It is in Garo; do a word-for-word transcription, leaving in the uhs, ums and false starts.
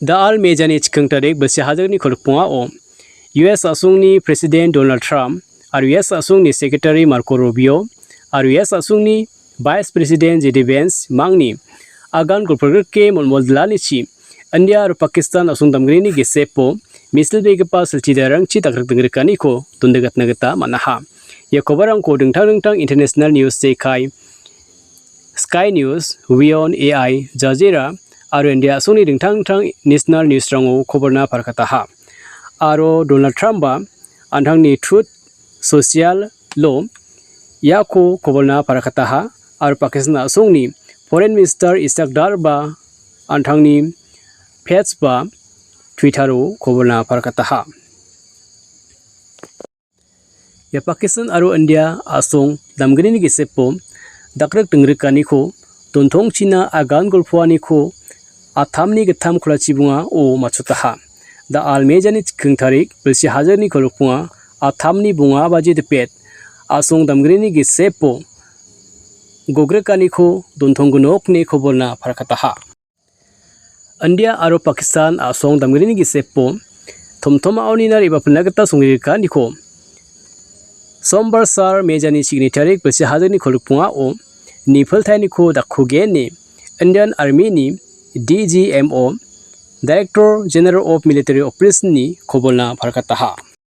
Da·al mejani chikking tarik bilsi hajikni kolgrikbongao U S a·songni President Donald Trump aro U S a·songni Secretary Marco Rubio aro U S a·songni Vice President J D Vance mangni agan golpogiparangni molmol dilanichi India aro Pakistan a·song damgrini gisepo misilbegipa silchi darangchi dakrik dingrikaniko dondegatna gita man·aha. Ia kobarangko dingtang dingtang international news jekai Sky News, WION, A I, Jazeera aro India a·songni dingtang dingtang national newsrango koborna parkataha. Aro Donald Trump-ba an·tangni Truth Social-o iako koborna parkataha. Aro Pakistan a·songni Foreign Minister Ishaq Dar-ba an·tangni page-ba Twitter-o koborna parkataha. Ia Pakistan aro India a·song damgrini gisepo dakrik dingrikaniko dontongchina agan golpoaniko atamni gittam kolachi bongao matchotaha. Da·al mejani chikking tarik bilsi hajikni kolgrikbonga atamni bonga baji dipet a·song damgrini gisepo gogrikaniko dontonggnokni koborna parkataha. India aro Pakistan a·song damgrini gisepo tomtomaonina re·bapilna gita songgrikaniko Sombar sar mejani chikking tarik bilsi hajikni kolgrikbongao nipiltainiko dakko ge·ine Indian Army-ni D G M O, Director General of Military Operation-ni koborna parkataha.